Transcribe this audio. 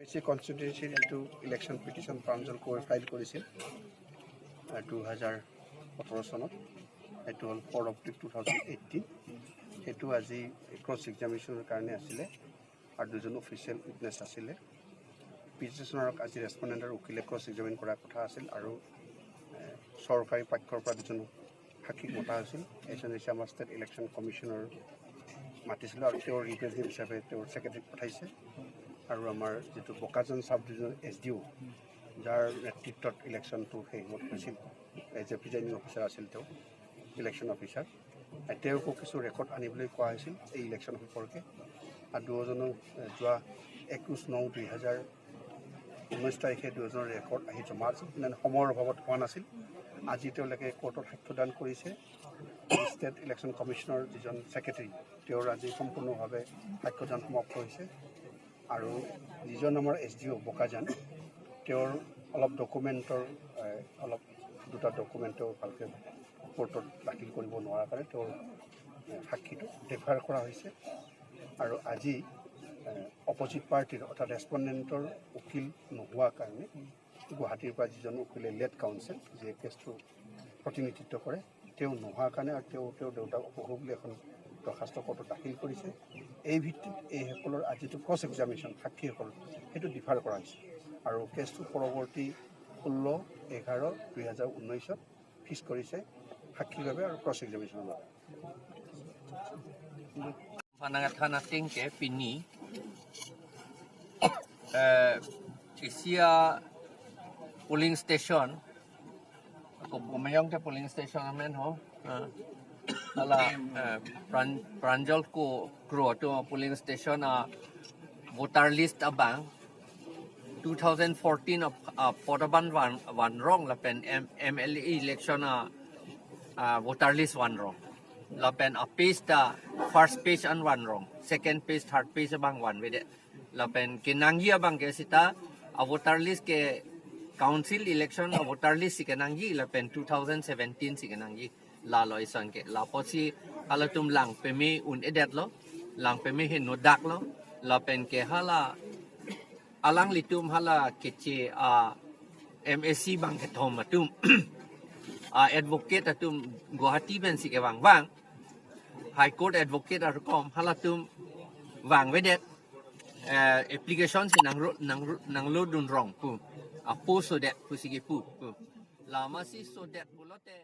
বেছি কনষ্টিটুৱেঞ্চিৰ যিটো election petition Pranjal কোঁৱৰে ফাইল কৰিছিল 2017 চনত, সেইটো হ'ল 4/2018। সেইটো আজি ক্ৰছ এক্সামিনেশ্যনৰ কাৰণে আছিলে আৰু দুজন অফিচিয়েল উইটনেছ আছিলে। পিটিশ্যনাৰক আজি ৰেচপণ্ডেণ্টৰ উকিলে ক্ৰছ এক্সামিন কৰাৰ কথা আছিল আৰু চৰকাৰী পক্ষৰ পৰা দুজন সাক্ষীক মতা হৈছিল। এজন হৈছে আমাৰ ষ্টেট ইলেকশ্যন কমিশ্যনৰ মাতিছিলোঁ আৰু তেওঁৰ ৰিপ্ৰেজেণ্টেটিভ হিচাপে তেওঁৰ ছেক্ৰেটাৰীক পঠাইছে আৰু আমাৰ যিটো বোকাজান চাব ডিভিজন এছডিঅ', যাৰ নেতৃত্বত ইলেকশ্যনটো সেই সময়ত হৈছিল, এজ এ প্ৰিজাইডিং অফিচাৰ আছিল তেওঁ, ইলেকশ্যন অফিচাৰ, তেওঁকো কিছু ৰেকৰ্ড আনিবলৈ কোৱা হৈছিল এই ইলেকশ্যন সম্পৰ্কে। আৰু দুজনো যোৱা 21/9/2019 তাৰিখে দুজনৰ ৰেকৰ্ড আহি জমা আছিল, কিন্তু সময়ৰ অভাৱত হোৱা নাছিল। আজি তেওঁলোকে কোৰ্টত সাক্ষ্যদান কৰিছে। ষ্টেট ইলেকশ্যন কমিশ্যনৰ যিজন ছেক্ৰেটাৰী, তেওঁৰ আজি সম্পূৰ্ণভাৱে সাক্ষ্যদান সমাপ্ত হৈছে। আৰু যিজন আমাৰ এছডিঅ' বোকাজান, তেওঁৰ অলপ ডকুমেণ্টৰ অলপ দুটা ডকুমেণ্ট তেওঁ ভালকৈ কোৰ্টত দাখিল কৰিব নোৱাৰাৰ কাৰণে তেওঁৰ সাক্ষীটো ডেফাৰ কৰা হৈছে। আৰু আজি অপজিট পাৰ্টীৰ অৰ্থাৎ ৰেচপণ্ডেণ্টৰ উকিল নোহোৱাৰ কাৰণে গুৱাহাটীৰ পৰা যিজন উকিলে লেড কাউন্সেল, যিয়ে কেছটো প্ৰতিনিধিত্ব কৰে, তেওঁ নোহোৱাৰ কাৰণে আৰু তেওঁৰ দেউতাক অসুখ বুলি এখন দৰ্খাস্ত কোৰ্টত দাখিল কৰিছে। এই ভিত্তিত এইসকলৰ আজি যিটো ক্ৰছ এক্সামিনেশ্যন সাক্ষীসকল, সেইটো ডিফাৰ কৰা হৈছে আৰু কেছটো পৰৱৰ্তী 16/11/2019ত ফিক্স কৰিছে সাক্ষীৰ বাবে আৰু ক্ৰছ এক্সামিনেশ্যনৰ বাবে। Panangat hanating ke pini isia polling station ko bumayong ke polling station amen ho ala Pranjol ko kro to polling station a voter list abang 2014 of Potaban one wrong la pen MLA election a voter list one wrong la pen a page da first page an one wrong, second page, third page abang one with it la pen kinangi abang ke sita a voter list ke council election a voter list sikanangi la pen 2017 sikanangi la loi san ke la posi halatum lang pemi un edet lo lang pemi hin no dak lo la pen ke hala alang litum hala keche a MSc bang ke thom atum a advocate atum Guwahati ben sike wang wang High Court advocate ar kom halatum wang wedet application si nang nang nang lo dun rong pu a pu so det pu sige pu pu lama si so det pulote.